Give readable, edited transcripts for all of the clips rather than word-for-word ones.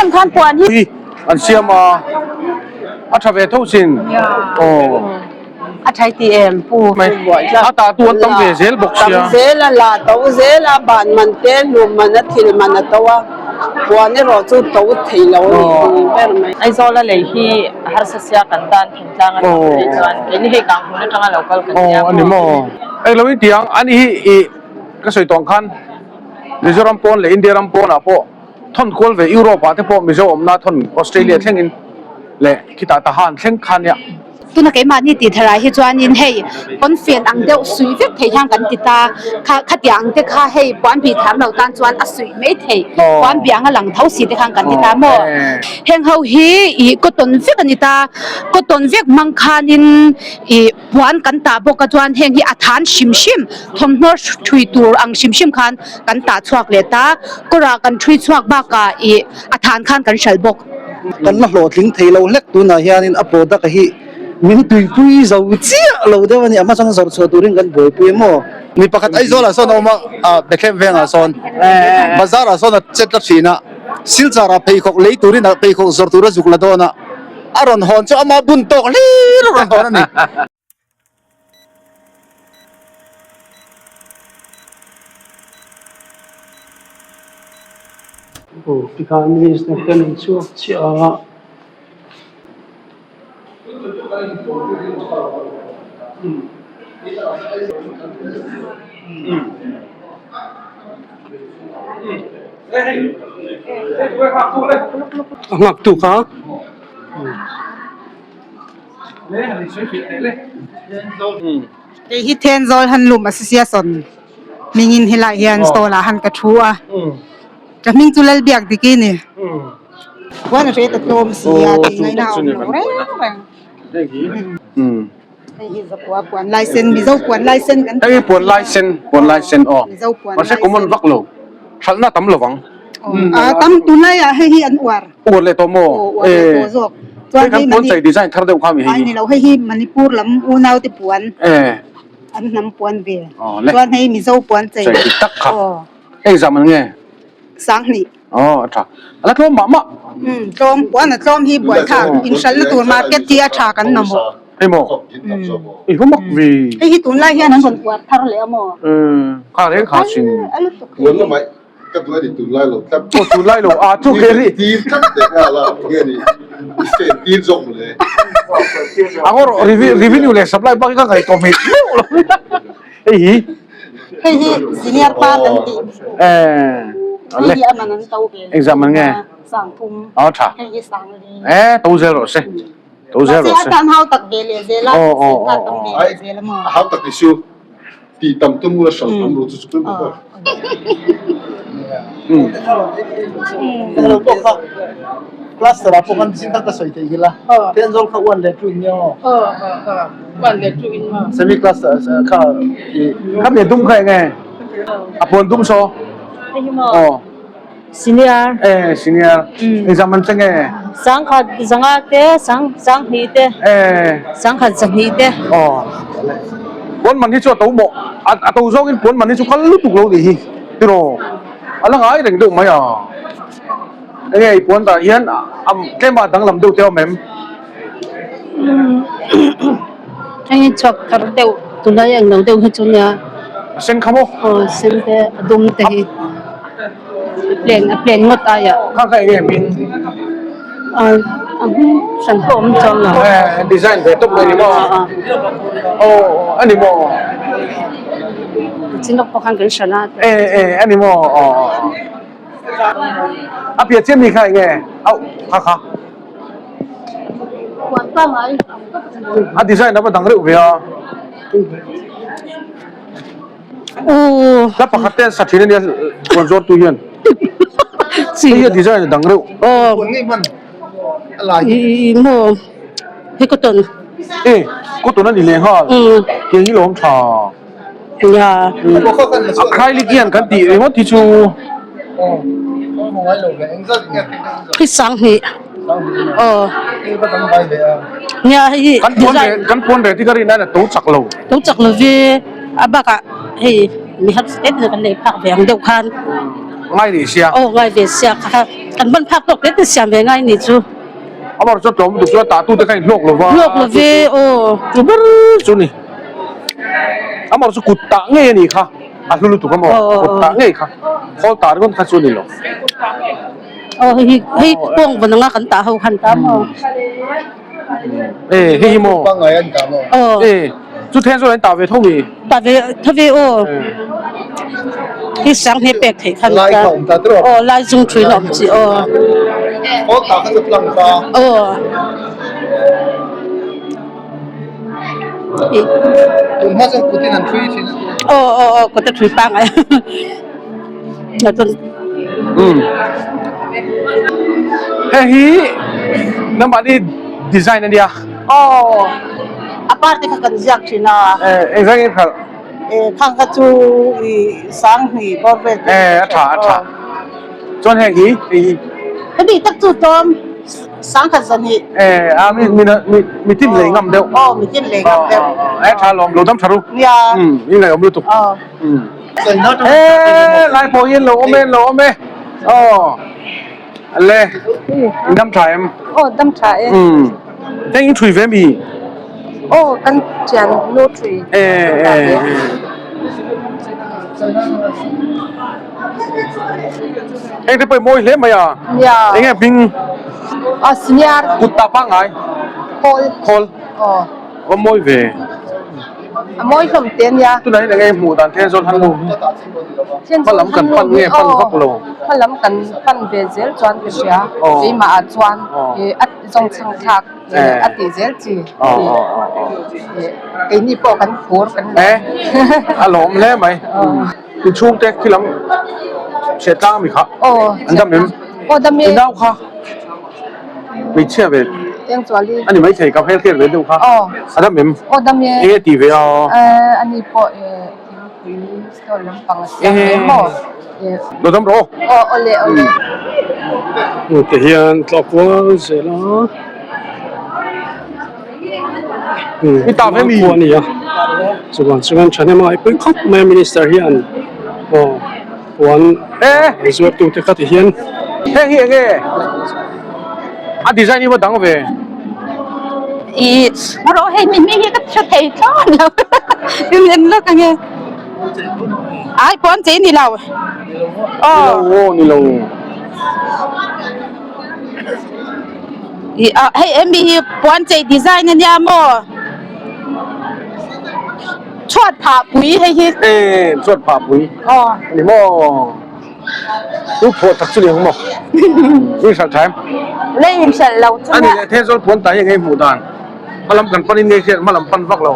hnem khan puan hi. Hi an siam a, a tha ve tho sin. Aw. A thai ti em pu. A tah tu an tam ve zel bawk sia. Tam zel a, la to zel a, ban man te, hlum man a, thil man a to a, puan erawh chu to thei lo a ni ber mai. Aizawl a lei hi harsa sia kan tan thingtlang atang phei chuan keini hei kang hmun atanga lo kal kan nia maw. Aw a ni maw. Englo in tiang ani hi i ka sawi tawh ang khan Mizoram pawn leh India ram pawnah pawh thawn kual ve Europe ah te pawh Mizo awmna thawn Australia thlengin leh khitah Tahan thleng kha nia. Tuna keimahni tih tharah hi chuanin hei pawnfen ang deuh suih vek thei hian kan ti ta, kha khatiang ang te kha hei puan bih thiam lo tan chuan a suih mai thei, puan bih anga lang tho si te khan kan ti ta maw? Heng ho hi ih cotton vek a ni ta, cotton vek hmang khanin ih puan kan tah bawk a chuan heng hi a than hrim hrim thawmhnaw thui tur ang hrim hrim khan kan tah chhuak leh ta, kawrah kan thui chhuak bakah ih a than khan kan hralh bawk. Kan la hlawhtling thei lo hlek tunah hianin a product hi min tuipui zo chiah lo deuh a ni. A hma chuan zawrh chhuah turin kan buaipui a maw? Mi pakhat Aizawl ah sawn a awm a, ah Bethlehem vengah sawn bazar ah sawn a chet la thin a, Silchar ah pheikhawk lei turin a pheikhawk zawrh tur a zuk la dawn a, a rawn hawn chu ama bun tawk hlir a rawn hawn a ni. Aw tikhan minister te an chhuak chiah a. A nghak tu kha. Kei hi Thenzawl Handloom Association hmingin helaiah hian stall ah han ka thu a, ka hming chu Lalbiak Diki a ni. Puan a hre ta tlawm si a tih ngaihna a awm lo reng reng. Hei hi zakua puan lai sen Mizo puan lai sen kan tih. Hei puan lai sen puan lai sen aw. Mizo puan lai sen. Mahse common vak lo hralhna tam lo vang. A tam tunlaiah hei hi an uar. Uar leh tawh maw? Aw uar leh tawh zawk. Chuan hei puan chei design thar deuh kha mi hei hi. Ai ni lo hei hi Manipur lam unau te puan. Eh. An hnam puan ve. Aw le. Chuan hei Mizo puan chei. Chei dik tak kha. Aw. Eng zah man nge? Sanghnih. Aw a tha. A la tlawm mah mah. Um tlawm puan a tlawm hi buaithlak inhralhna tur market hi a tha kan mamawh. Hei maw? I va mak ve. Hei hi tunlai hian an rawn uar thar leh a maw? Um kha reng kha sin. A lutuk. Puan lamah Ka duh a ni tunlai lo tlat. Aw tunlai lo a chu kher hi. Tir tlat leh nghal a nge ni i fen tir zawk mawle. Ang rawh revenue leh supply bak hi ka ngaihtuah hmel meuh lo. Hei hi. Hei hi senior pa kan tih. Eh. Hei hi a man an to ve. Exam an nge? Sang thum. Aw tha. Hei hi sang li. Eh to zel rawh se. To zel rawh se. Mahse a tan hau tak ve leh zel a. Aw aw aw. Ai hau tak ni su. Tih tam tum ula hral tam ru chu chu tlem bawk a. Englo pawh kha cluster ah pawh khan zing kha ka sawi theih ila Thenzawl kha one leh two in nia aw. Semi cluster kha i kha mi dum kha enge a puan dum saw aw Senior eh senior exam an chenge sangkhat zanga te sang sanghnih te eh sangkhat zahnih te aw puan man hi chu a to mawh a to zawngin puan man hi chu kal lutuk lo nih hi tiraw a la ngai reng deuh mai a enge i puan dah hian a tlema danglam deuh te a awm em hei chhuak thar deuh tunlai englo deuh hi chu nia a sen kha maw aw a sen te a dum te hi. Plane a plane ngawt aia. Kha kha enge min? A hming hran pawh awm chuang lo. Eh design ve tawp mai ni maw? Aw a ni maw? Chin lawk pawh khan kan hran a. Eh eh a ni maw? Aw a piah chiah mi kha enge? Auh kha kha. Puan pangai. A design a va dang reuh ve a. Hla pakhat te an sa thin a nia puan zawr tu hian. Hei hi a design a dang reuh. Aw. I maw hi cotton. E cotton a ni leh nghal. Tiang hi lawm tha. Nia. Acrylic hian kan tih ringawt hi chu. Hi sanghnih. Aw. Nia hei hi Kan puan ve kan puan ve ti ka rin a to chak lo. To chak lo ve a bakah hei mi hap step na kan nei phak ve ang deuh khan. Ngai ni sia. Aw ngai ve sia kha. Kan hman phak tawk te te siam ve ngai ni chu. Amar chuan tlawm lutuk chuan tah tute kha in hlawk lova. Hlawk love aw. Chu ber chu ni. Amar chu kut tah ngei a nih kha. A hlu lutuk a maw? Kut tah ngei kha. Khawl tah ringawt kha chu a ni lo. Aw hei hi hei kawng vawn anga kan tah ho khan ta maw? E hei hi maw? Pangngai an tah maw? Aw. E chu then chuan an tah ve tho mi? Tah ve tho ve aw. Hei sang hne pek theih khan Lai kha awm ta tiraw? Aw lai zung thui na awm chi aw. Khawl tah kha chu plang ta. Aw. Tun hma chuan kutin an thui thin a ti. Aw aw aw kut a thui pangngai. Um hei hi nangmahni design a nia. Aw a par te kha kan ziak thin a. Eh engzah nge khalh? Eh khang kha chu i sanghnih bawr vel te. Eh a tha a tha. Chuan heng hi hei hi. Hemi tak chu tlawm sangkhat zahnih. Eh a mi mi mi tin lei ngam deuh. Aw mi tin lei ngam deuh. Eh tha lawm lo dam tha ru. Nia. Um i ngaihawm lutuk. Aw. Um. Eh lai pawh hi an lo awm e an lo awm e. Aw le in dam tha em? Aw dam tha e. Um heng in thui ve mi? Aw kan thian nu thui. Eh eh. Heng te pawh hi mawi hle mai a. Nia. Eng nge hming? A senior. Kut ta pangngai. Khawl. Khawl. Aw. Va mawi ve. A mawi hlawm te ania. Tunah hian eng nge hmuh dan Thenzawl han lo. Hma lam kan pan nge pan vak lo. Hma lam kan pan ve zel chuan ka hria. Keimah ah chuan a zawngchhang thlak a tih zel chi. Keini pawh kan phur kan E a lawm hle mai. Inchhung te khi lam chhiat tlang ami kha. An dam em? Aw dam e. I nau kha hmeichhia ve a ni maithei ka hmelhriat ve deuh kha. A dam em? Aw dam e. Eng nge tih ve a? Ani pawh thingpui store lampang a siam ve maw? Lo dam rawh aw. Aw awle awle. Ti hian tlawh kual zel a. I ta ve mi? Khua a ni a chuan chuan thahnem a ngaihpui khawp mai a minister hian aw puan zuar tu te kha ti hian. Heng hi enge a design hi va dang ve. I rawh hei mi hming hi ka hre thei thlawt lo in en lawk ange ai puan chei ni lo aw ni lo aw ni lo. Ih ah hei hemi hi puan chei design ania maw chhuat phah pui hei hi e chhuat phah pui aw ani maw chu phuah tak chu ni ang maw in hralh tha em lei in hralh lo chu ani leh Thenzawl puan tah hi eng nge hmuh dan hmalam kan panin nge hriat hmalam pan vak lo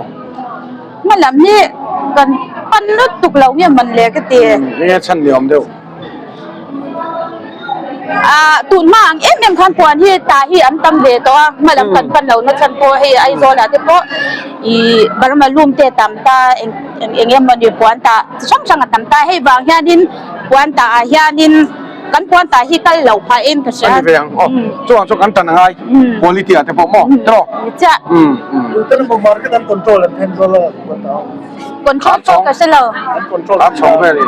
hmalam hi kan pan lutuk lo nge man le ka ti enge chhan ni awm deuh. Ah tun hma ang em em khan puan hi tah hi an tam ve tawh a hma lam kan pan lo na chhan pawh hei Aizawl ah te pawh ih Burma lum te a tam ta eng eng eng emawni puan tah chi hrang hrang a tam ta hei vang hianin puan tah ah hianin kan puan tah hi kal loh phah in ka hria. Ani ve ang aw chuang chu kan tan angai quality ah te pawh maw tiraw chiah. Tute emaw market an control an then zawl a puan tah ho. Control pawh ka hre lo. An control an chhawng vel i.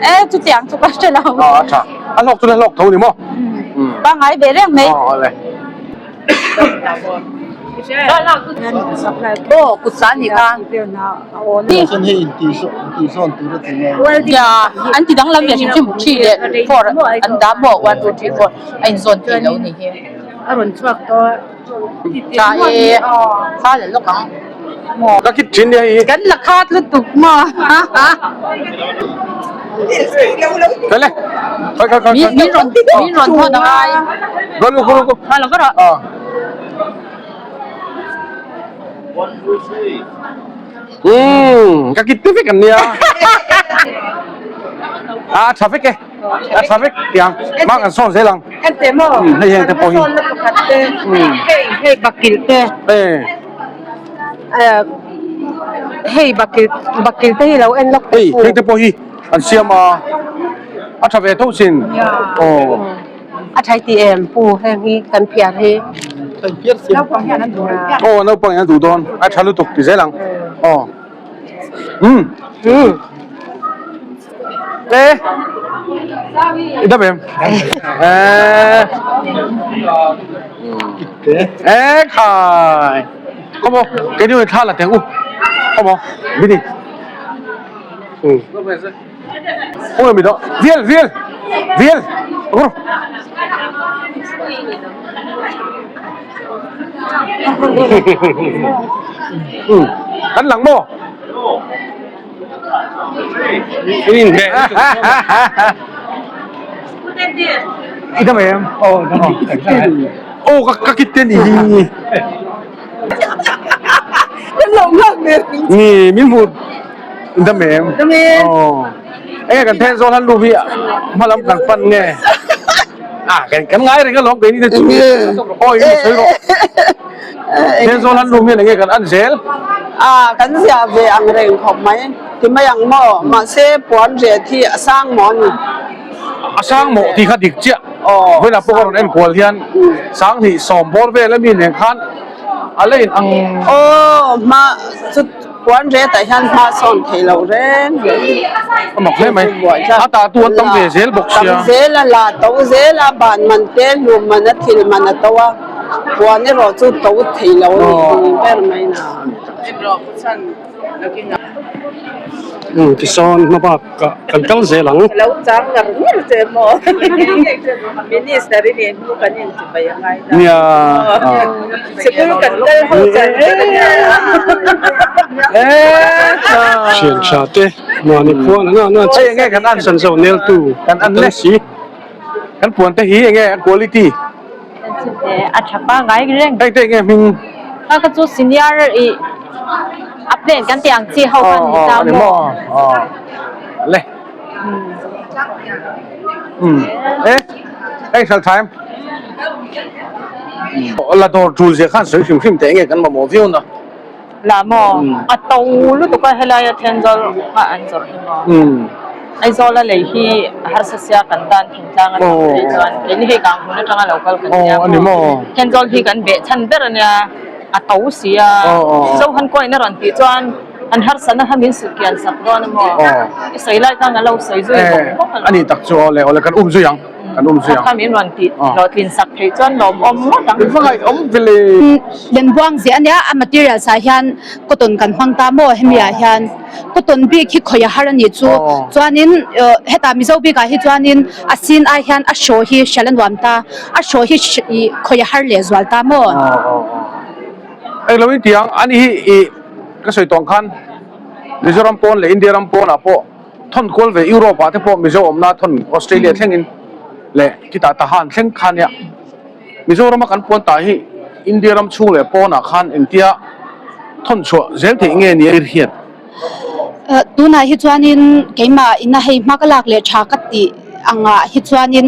E chutiang chu ka hre lo. Aw a tha. A hlawk chu la hlawk tho ni maw? Pangngai ve reng mai. Aw awle. Aw kut sa anih kha. Nia an ti danglam ve hrim hrim 3 leh 4 an dah maw 1 2 3 4 a inzawn thei lo ni hi. A rawn chhuak tawh. Tha e thla leh lawk ang. Ka kit thin nia hi. Kan la khat lutuk maw. Kale. Kai kai kai. Min rawn min rawn thawn angai. Go lu go lu go. Ha lo ka rawh. Ah. Um, ka kit te vek an nia. A tha vek e. A tha vek tiang. Mang an sawn zel ang. En te maw? Hei heng te pawh hi. Sawn na pakhat te. Hei hei bakil te. Eh. Hei bakil bakil te hi lo en lawk Hei heng te pawh hi an siam a. A tha ve tho sin. Aw. A thai ti em pu heng hi kan phiar hi. Aw naupang hian an duh dawn. A tha lutuk ti zel ang. Aw. Um. Um. Eh. I dam em? Eh. Eh khai. Come on, cái này tha là tiếng u. Come on, đi đi. Ừ. Ôi mình đó. Viel, viel. Viel. Ồ. Ừ. Đánh lặng mô. I dam em? Aw dam Aw ka ka kit te ni hi. Ni min hmu dam em? Dam em. Aw. Enge kan then zawn han lu hi hma lam kan pan nge. Ah kan kan ngai reng alawm keini te chu. Aw i sawi rawh. Then zawn han lu hian enge kan an zel. Ah kan ziah ve ang reng khawp mai. Ti mai ang maw? Mahse puan ret hi a sang maw ni? A sang maw tih kha dik chiah. Vawiinah pawh ka rawn enkual hian sanghnih sawm bawr vel ami nen khan a la in ang. Aw hma chu puan retah hian hma sawn thei lo reng reng. A mak hle mai. A tah tu an tam ve zel bawk sia. Tam zel a, la to zel a, ban man te hlum man a, thil man a to a, puan erawh chu to thei lo a ni ber mai na. Umm tisawn hma bak ah kan kal zel ang. Lo chang ngar ngar che maw Minister in in hmu kan in ti mai angai ta. Nia. Sikul kan kal ho chan vek ania. Thian tha te mahni khuan an an Hei enge kan an san zo nel tu kan an le si. Kan puan te hi enge a quality. A tha pangai reng. Hei te enge hming. Ka ka chu senior i a plan kan tih ang chi ho khan ni ta maw. Aw le. Um e hei hral thaim. La dawr tul zia khan sawi hrim hrim teh enge kan mamawh viau na. La maw a to lutuk a helai a Thenzawl a an zawrh hi maw Aizawl a lei hi harsa sia kan tan thingtlang a tam phei chuan keini hei kang hmun atanga lo kal kan nia maw Thenzawl hi kan beh chhan ber ania a to si a Zohan coin a rawn tih chuan an harsatna kha min sut kian sak dawn a maw i sawi lai khan a lo sawi zui bawk bawk a lo ani tak chu awle awle kan um zui ang. Kan awm zui ang. Kha min rawn tih hlawhtlin sak theih chuan lawmawm ngawt ang. Min hmangaih awm vele. Lem buang ziah ania a materials ah hian cotton kan hmang ta maw hemi ah hian cotton bik hi khawi a har anih chu chuanin hetah mizo bik ah hi chuanin a sin ai hian a hraw hi hrial a nuam ta a hraw hi ih khawi a har leh zual ta maw. Englo in tiang ani hi ih ka sawi tawng khan Mizoram pawn leh India ram pawnah pawh thawn kual ve Europe ah te pawh Mizo awmna thawn Australia thlengin leh khitah Tahan thleng kha nia Mizoram a kan puan tah hi India ram chhung leh pawnah khan engtia thawn chhuah zel theih nge ni a hian. Tunah hi chuanin keimah ina hei hma ka lak leh tha ka tih angah hi chuanin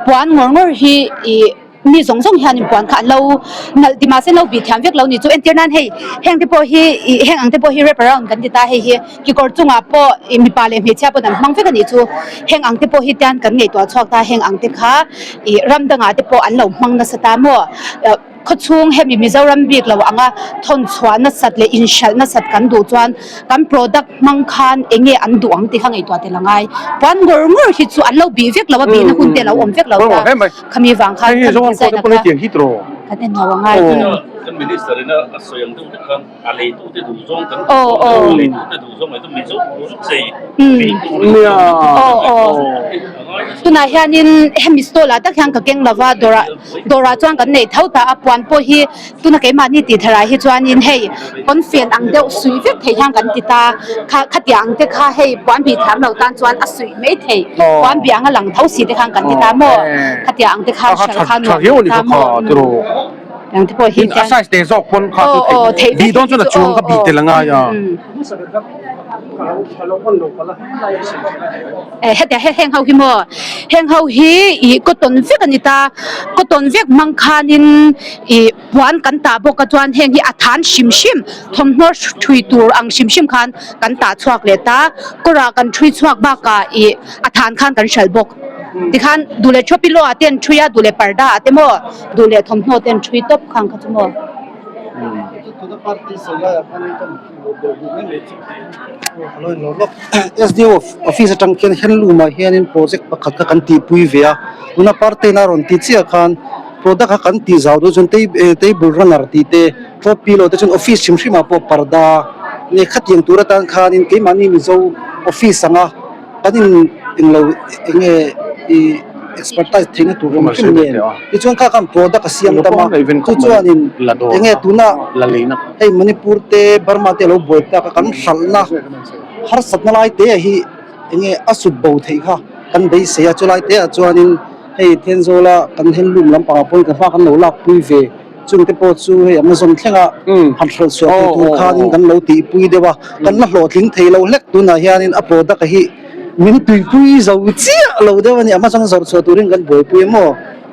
puan ngawr ngawr hi ih Mi zawng zawng hian inpuan kha an lo nalh ti mahse an lo bih thiam vek lo ni chu entir nan hei heng te pawh hi ih heng ang te pawh hi wrap around kan ti ta hei hi kekawr chungah pawh ih mipa leh hmeichhia pawn an hmang vek a nih chu heng ang te pawh hi tian kan ngaihtuah chhuak ta heng ang te kha ih ram dangah te pawh an lo hmang nasa ta maw khawchhung hemi Mizoram bik lo anga thawn chhuah nasat leh inhralh nasat kan duh chuan kan product hmang khan eng nge an duh ang tih kha ngaihtuah tel a ngai puan ngawr ngawr hi chu an lo bih vek lo a bihna hun te a lo awm vek lo ta. Khami vang khan Hei kan zawng design pawh a te kha tiang hi tiraw. Kan en lo a ngai. Kan minister ina a sawi ang deuh te khan a leitu te duh zawng kan Aw aw. a leitu te duh zawng mai chu mizo chei Nia. Aw aw. Tunah hianin hemi stall ah tak hian ka keng lova dawrah dawrah chuan kan nei tho ta a puan pawh hi tuna keimahni tih tharah hi chuanin hei pawnfen ang deuh suih vek thei hian kan ti ta kha khatiang ang te kha hei puan bih thiam lo tan chuan a suih mai thei puan bih anga lang tho si te khan kan ti ta maw khatiang ang te kha hrial kha nuam ti ta maw ang te pawh hi a size te zawk pawn kha chu theih bih dawn chuan a chuang kha bih tel a ngai a. Hetiang heng ho hi maw heng ho hi ih cotton vek a ni ta cotton vek hmang khanin ih puan kan tah bawk a chuan heng hi a than hrim hrim thawmhnaw thui tur ang hrim hrim khan kan tah chhuak leh ta kawrah kan thui chhuak bakah ih a than khan kan hralh bawk tikhan duh leh thawpilawh ah te an thui a duh leh parda ah te maw duh leh thawmhnaw te an thui tawp khang kha chu maw. SDO office atang khian handloom ah hianin project pakhat kha kan tihpui ve a tuna parte in a rawn ti chiah khan product kha kan tih zau dawn chuan table runner tih te throw pillow te chuan office hrim hrim ah pawh parda nge khatiang tur atan khanin keimahni mizo office anga kan in englo enge ih expertise theihna tur hrim hrim nen tichuan kha khan product a siam tam a chu chuanin enge tuna hei Manipur te Burma te alo buai tak a kan hralhna harsatna lai te hi enge a sut bo theih kha kan beisei a chulai te ah chuanin hei Thenzawl a kan handloom lampangah pawhin kan hma kan lo lakpui ve. Chungte pawh chu hei Amazon thlenga han hralh chhuah thei tur khanin kan lo tihpui deuh a, kan la hlawhtling thei lo hlek tunah hianin a product hi min tuipui zo chiah lo deuh a ni, Amazon zawrh chhuah turin kan buaipui a maw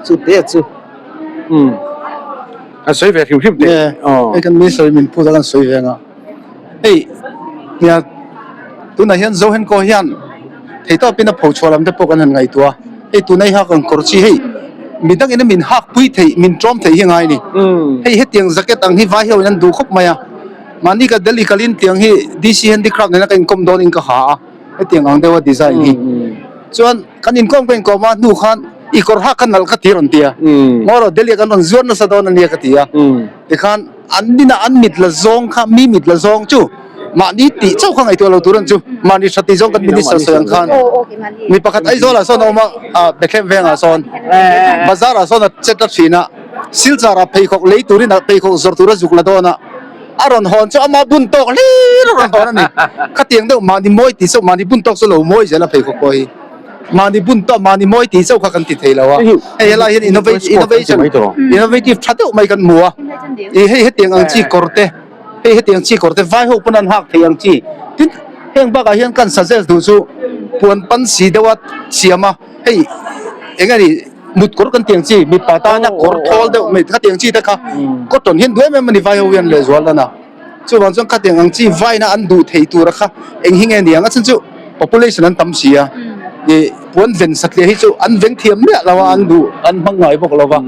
chu te chu. Umm kan sawi ve hrim hrim teh. Hei kan minister in min phut a kan sawi ve ang a, hei nia tunah hian Zohenkaw hian theitawpin a phochhuah lam te pawh kan han ngaihtuah a. Hei tuna i hak ang kawr chi hei midang ina min hak pui theih min tlawm theih hi ngai a ni. Hei hetiang jacket ang hi vai ho in an duh khawp mai a. Mahni ka Delhi kalin tiang hi DC Handicraft nena ka inkawm dawn in ka ha a hetiang ang deuha design hi. Chuan kan inkawm ka inkawm a hnu khan i kawr hak kha nalh ka ti rawn ti a. Ngaw rawh Delhi ah kan rawn zuar nasa dawn ania ka ti a. Tikhan an nina an mit la zawng kha mi mit la zawng chu mahni tih chauh kha ngaihtuah lo tur an chu mahni tha tih zawng kan minister sawi ang khan mi pakhat Aizawl ah sawn a awm a ah Bethlehem veng ah sawn bazar ah sawn a chet a thin a Silchar ah pheikhawk lei turin a pheikhawk zawrh tur a zuk la dawn a a rawn hawn chu ama bun tawk hlir a rawn hawn a ni khatiang deuh mahni mawi tih chauh mahni bun tawk chu lo mawi zel a pheikhawk pawh hi. Mahni bun tawh mahni mawi tih chauh kha kan ti thei lo a, hei helai hian innovation innovative tha deuh mai kan hmu a, ih hei hetiang ang chi kawr te hei hetiang chi kawr te vai ho pawn an hak thei ang chi tin heng bakah hian kan suggest duh chu puan pan si deuha siam a hei eng nge ni mut kawr kan tih ang chi mipa tana kawr thawl deuh mai khatiang chi te kha cotton hian duh em em a ni vai ho hian lehzual dan a. Chuvang chuan khatiang ang chi vaina an duh thei tura kha eng hi nge ni ang a chhan chu population an tam si a ih puan ven satliah hi chu an veng thiam miah lo a an duh an hmang ngai bawk lo va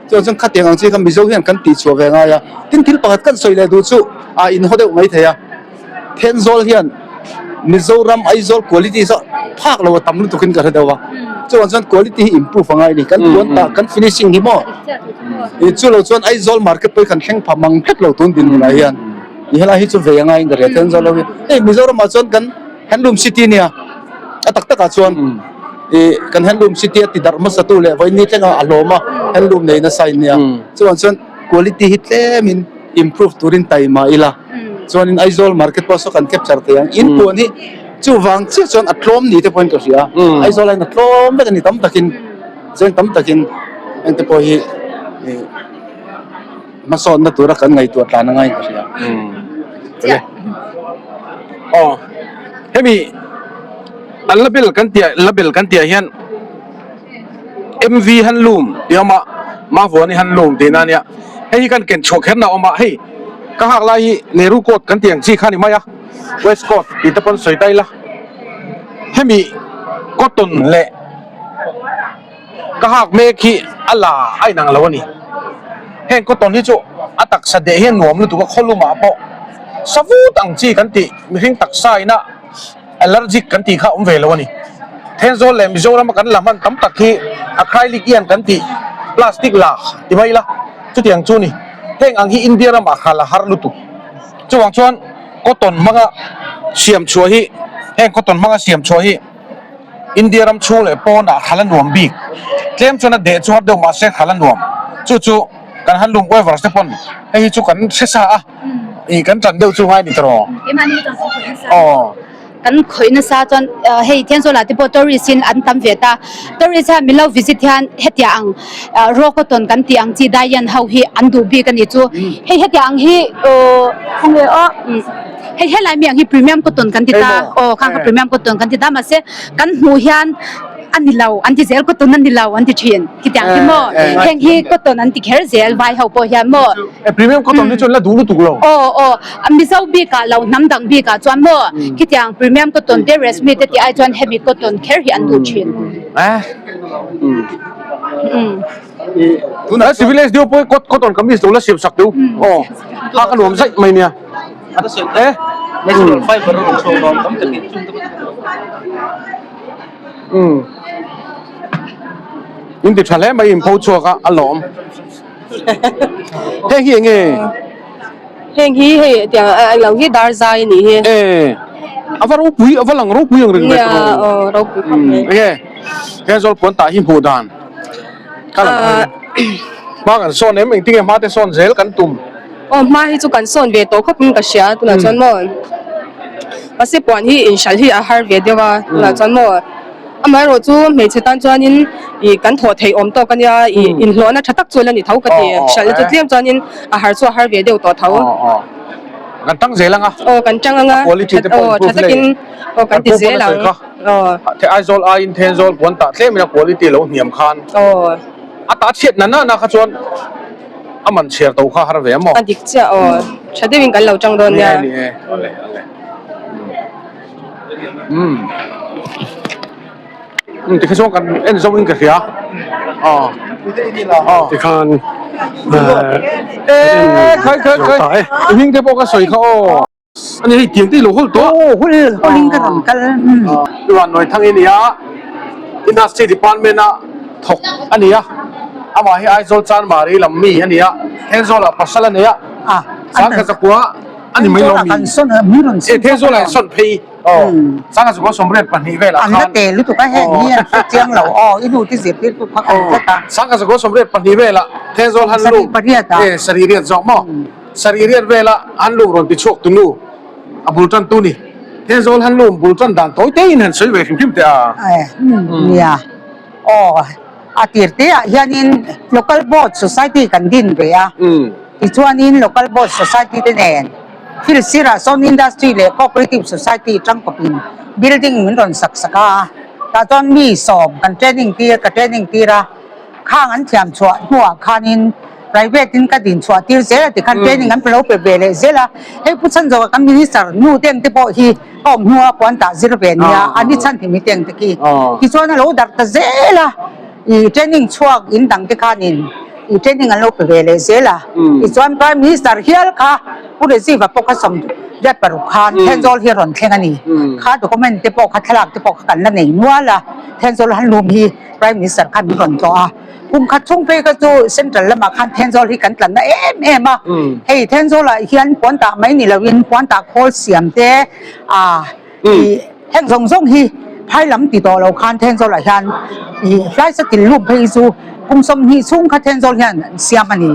chuvang chuan khatiang ang chi kha Mizo hian kan tih chhuah ve ngai a tin thil pakhat kan sawi leh duh chu a inhaw deuh mai thei a Thenzawl hian Mizoram Aizawl quality saw phak lo a tam lutuk in ka hre deuh a chuvang chuan quality hi improve a ngai a ni kan puan tah kan finishing hi maw ih chu lo chuan Aizawl market pawh hi kan thleng pha mang tlat lo tun dinhmunah hian ih helai hi chu ve a ngai in ka hria Thenzawl ho hi hei Mizoramah chuan kan handloom city nia a tak takah chuan ih kan handloom city a ti darh hmasa tu leh vawiin ni thlengah a hlawm a handloom nei nasa in nia chuvang chuan quality hi tlem in improve turin taima ila. Chuanin Aizawl market pawh saw kan capture thei ang. In puan hi chuvang chiah chuan a tlawm ni te pawhin ka hria. Aizawl aiin a tlawm vek a ni tam takin cheng tam takin hengte pawh hi hmasawnna tura kan ngaihtuah tlan a ngaiin ka hria. Aw hemi an label kan tih label kan tih ah hian MV handloom tih a awm a Mavuani handloom tihna a nia. Hei hi kan ken chhuah kher na a awm a hei ka nghak lai hi Nehru coat kan tih ang chi kha a ni mai a West coat tih te pawn sawi ta ila hemi cotton leh ka nghak mek hi a la a inang lo a ni heng cotton hi chu a taksa deh hian nuam lutuk a khawlum ah pawh savut ang chi kan tih mihring taksa ina Allergic kan tih kha awm ve lo a ni. Thenzawl leh Mizoram a kan la hman tam tak hi acrylic ian kan tih plastic la ti mai ila chutiang chu ni. Heng ang hi India ramah kha la har lutuk. Chuvang chuan cotton hmanga siam chhuah hi heng cotton hmanga siam chhuah hi India ram chhung leh pawnah kha la nuam bik. Tlem chuan a deh chu har deuh mahse kha la nuam. Chu chu kan handloom weavers te pawn hei hi chu kan hre sa a. Ih kan tan deuh chu ngai ni tawh. Aw. Kan khawih nasa chuan hei Thenzawl ah te pawh tourist in an tam ve ta. Tourist hian min lo visit hian hetiang ang raw cotton kan tih ang chi daiyan ho hi an duh bik a ni chu. Hei hetiang ang hi khawnge aw hei helai mi ang hi premium cotton kan ti ta aw khang kha premium cotton kan ti ta mahse kan hmuh hian a ni lo an ti zel cotton a ni lo an ti thin khitiang hi maw heng hi cotton an ti kher zel vai ho pawh hian maw. E premium cotton hi chuan la duh lutuk lo. Aw aw a Mizo bikah lo hnam dang bikah chuan maw khitiang premium cotton te reshmi te tih ai chuan hemi cotton kher hi an duh thin. Eh. Tunah civil SDO pawh hi cotton kamis lo la siam sak teu. Aw. Hak a nuam zaih mai nia. E. Natural fiber a rawn chhuak dawn tam takin chung te Umm. In ti tha hle mai in pho chhuak a a lawm. Heng hi enge? Heng hi hei tiang a lo hi dar zai a nih hi. E a va ropui a va lang ropui ang ring ve Nia aw ropui khawp mai. Enge Thenzawl puan tah hi hmuh dan ka lang ang. Hma kan sawn em engtinge hma te sawn zel kan tum. Aw hma hi chu kan sawn ve tawh khawp in ka hria tunah chuan maw mahse puan hi inhralh hi a har ve deuh a tunah chuan maw amaherawh chu hmeichhe tan chuanin ih kan thawh theih awm tawk ania ih inhlawhna tha tak chu la ni tho ka ti hralhna chu tlem chuanin a har chu a har ve deuh tawh tho. Kan tang zel anga. Aw kan tang anga. Quality te pawh aw tha takin aw kan ti zel ang. Aw. Aizawl aiin Thenzawl puan tah tlem ina quality lo hniam khan. Aw. A ta chhiat na na na kha chuan a man chhiar to kha har ve a maw? A dik chiah aw. Tha deuhin kan lo tang dawn nia. Ni e ni e. Awle awle. Umm. Umm tikha chuan kan en zo in ka hria. Aw. Aw. Tikhan Eh khai khai khai. I hming te pawh ka sawi kha aw. Ani hei tiang te i lo hawlh tawh. Aw hul hawlh in ka rawn kal. Chuan Nuaithang i nia Industry Department a thawk a ni a, amah hi Aizawl Chanmari lam mi a ni a, Thenzawl ah pasal a nei a, Sangkhat zakua a ni mai lo mi? E Thenzawl ah in sawn phei aw, Sangkhat zakua 82 velah khan. An la te lutuk a heng hi an hre chiang lo aw, i nu te zirtir tu kha kan tlat a. Sangkhat zakua 82 velah Thenzawl han lu e sarih riat zawk maw? Sarih riat vela an lum rawn ti chhuak tu nu a bul tan tu ni. Thenzawl han lum bul tan dan tawi te in han sawi ve hrim hrim teh a. Nia. Aw, a tir te ah hianin Local Board Society kan din ve a. Tichuanin Local Board Society te nen thil sirah sawn Industry leh Cooperative Society tangkawpin building min rawn sak sak a. Tah chuan mi sawm kan training tir, ka training tir a. Khang an thiam chhuah hnuah khanin private in ka din chhuah tir zel a tikhan training an lo pe ve leh zel a. Hei Pu Chhanzawka kan minister nu teng te pawh hi ka awm hnua puan tah zir ve nia a ni chhan himi teng te khi. Tichuan a lo darh ta zel a, ih training chhuak in dang te khanin ih training an lo pe ve leh zel a. Tichuan Prime Minister hial kha Pu Rajiv-a pawh kha 86 khan Thenzawl hi a rawn thleng a ni. Kha document te pawh kha thlalak te pawh kha kan la nei nual a, Thenzawl han lum hi. Prime Minister khan min rawn tlawh a, kum khat chhung phei kha chu Central lamah khan Thenzawl hi kan tlanna em em a, hei Thenzawlah hian puan tah mai ni loin puan tah khawl siam te ah ih heng zawng zawng hi phai lam ti tawh lo khan Thenzawlah hian ih hlai satil lum phei hi chu kum 20 chhung kha Thenzawl hian an siam a ni.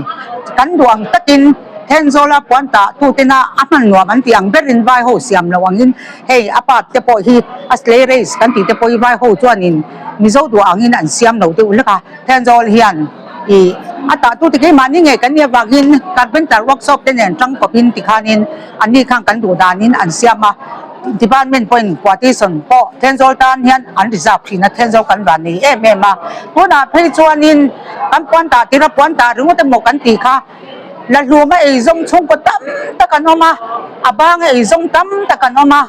Kan duh ang takin Thenzawla puan tah tutena a hman nuam an tih ang berin vai ho siam lo angin hei a part te pawh hi a sleigh race kan tih te pawh hi vai ho chuanin Mizo duh angin an siam lo deuh lek a, Thenzawl hian ih a tah tute keimahni ngei kan nih avangin carpenter workshop te nen tangkawpin tikhanin anni khan kan duh danin an siam a, department pawhin quotation pawh Thenzawl tan hian an reserve thin a, Thenzawl kan van nei em em a, tunah phei chuanin kan puan tah tir a puan tah ringawt emaw kan tih kha. La hluma ei zawng chhungkaw tam tak an awm a, a banga ei zawng tam tak an awm a,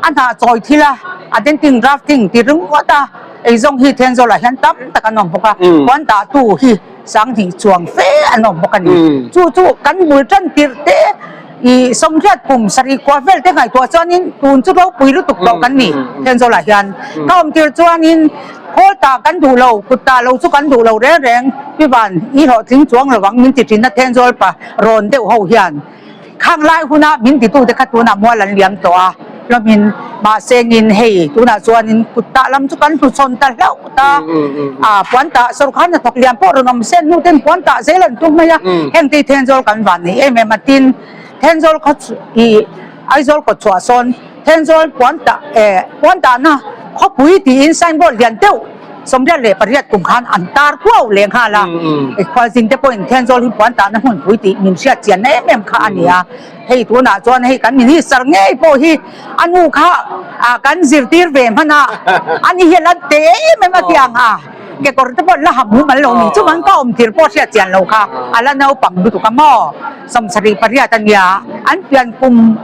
a hnah chawi thil a, a denting drafting ti ringawt a, ei zawng hi Thenzawlah hian tam tak an awm bawk a, puan dahtu hi 2000 chuang fe an awm bawk a ni. Chu chu kan bul tan tirh te i 80 kum 7 kua vel te ngaihtuah chuanin tun chu ropui lutuk tawh kan ni Thenzawlah hian. Ka awm tir chuanin Khawl tah kan duh lo, kut tah lo chu kan duh lo reng reng, pi van i hlawhtling chuang lo ang min ti thin a Thenzawl pa rawn deuh ho hian khang lai huna min titu te kha tunah mual an liam tawh a, hlawmin mahsengin hei tunah chuanin kut tah lam chu kan hluchhawn ta hlauh ta, a puan tah sawrkar hnathawk lian pawh rawn awm sen hnu ten puan tah zel an tum mai a, heng te hi Thenzawl kan van nei em em a tin Thenzawl khaw i Aizawl kawt chhuah sawn Thenzawl puan tah eh puan tahna khawpui tiin signboard lian deuh 88 kum khan an tar kuau leh nghal a, khualzin te pawhin Thenzawl hi puan tahna hmunpui tih min hriat chianna em em kha a ni a, hei tunah chuan hei kan minister ngei pawh hi a nu kha ah kan zirtir ve hman a, ani hi a la te em em a ti ang a, kekawr te pawh la ha mum an lo ni chuan ka awm tir pawh hriat chian lo kha a la naupang lutuk a maw. 78 a nia, an pian kum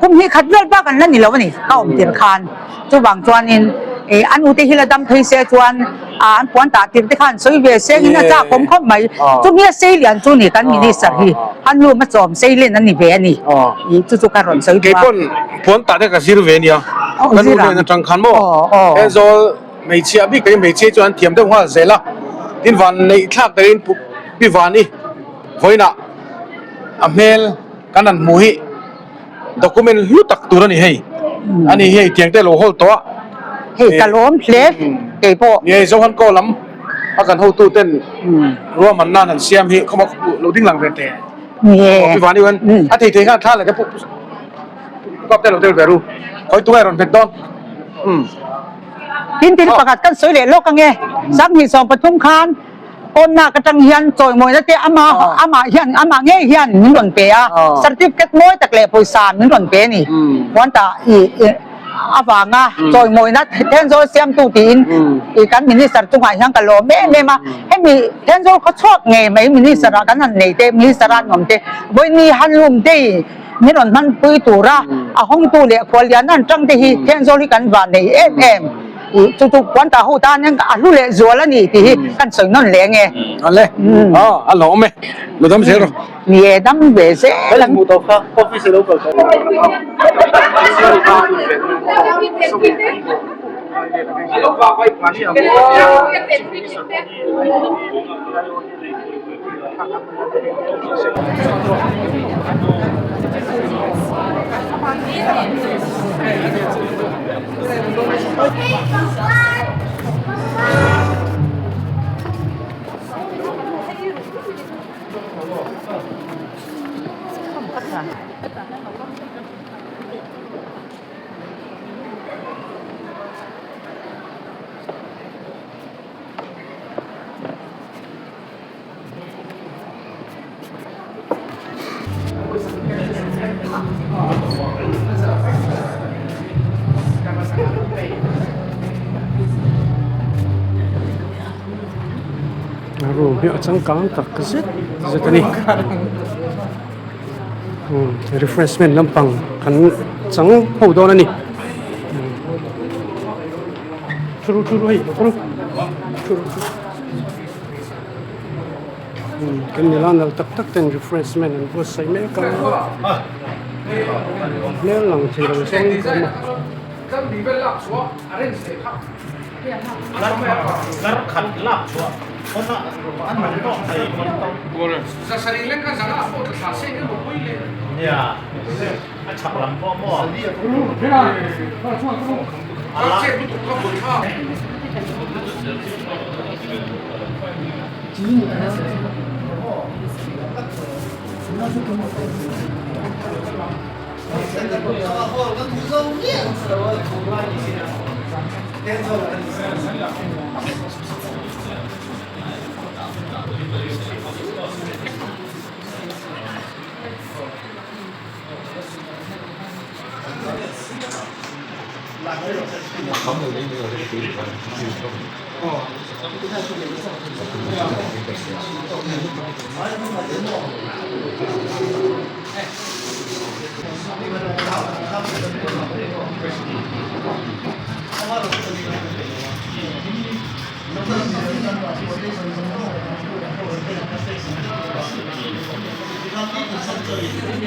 kum hi khat vel bak an la ni lo a ni, ka awm tir khan. Chuvang chuanin A nu te hi la dam phei se chuan an puan tah tir te kha an sawi ve seng in a chak awm khawp mai. Chumi a sei lian chu ni kan minister hi an room a chawm sei len a ni ve a ni. Chu chu ka rawn sawi duh a. Kei pawn puan tah te ka zir ve nia. Ka nu hnen atang khan maw Aizawl hmeichhia bik takin hmeichhia chu an thiam deuh nghal zel a. Tin van neih thlak takin Pi Vani vawiinah a hmel kan han hmuh hi. Document hlu tak tur a ni hei. A ni hei tiang te lo hawl tawh a. Hei ka lawm hle kei pawh. Ni hei Zohan Kaw lam a kan hotu ten ruahman nan an siam hi khawma lo ding lang ve teh. Ni e. Pi Vani hian a thei thei khan thla leh te pawh kap te lo tel ve ru. Khawi tunge rawn hmet dawn. Tin tin pakhat kan sawi leh lawk ange. Sanghnih 13 khan. Pawnnak atang hian chawimawina te ama amah hian amah ngei hian min rawn pe a, certificate mawi tak leh pawisa min rawn pe a ni. Puanta i avanga chawimawina Thenzawl siamtu tiin i kan minister chungah hian ka lawm em em a. Hemi Thenzawl khawchhuak ngei mai minister ah kan han nei te, minister a an awm te, vawiini handloom te i min rawn hmanpui tura a hawngtu leh khuallian an tang te hi Thenzawl hi kan vannei em em. Chu chu puan tah ho tan hian a hlu leh zual a ni tih hi kan sawi nawn leh ange. Ale, a lawm e, lo dam zel rawh. Ni e, dam ve zel ang. Hmuh tawh kha, office a lo kal tawh. Room hi a changkang tak zet zet a ni refreshment lampang kan chang ho dawn a ni. Kan nila nalh tak tak ten refreshment an buatsaih mek a hmel lang thei lo zawng ka awm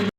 a.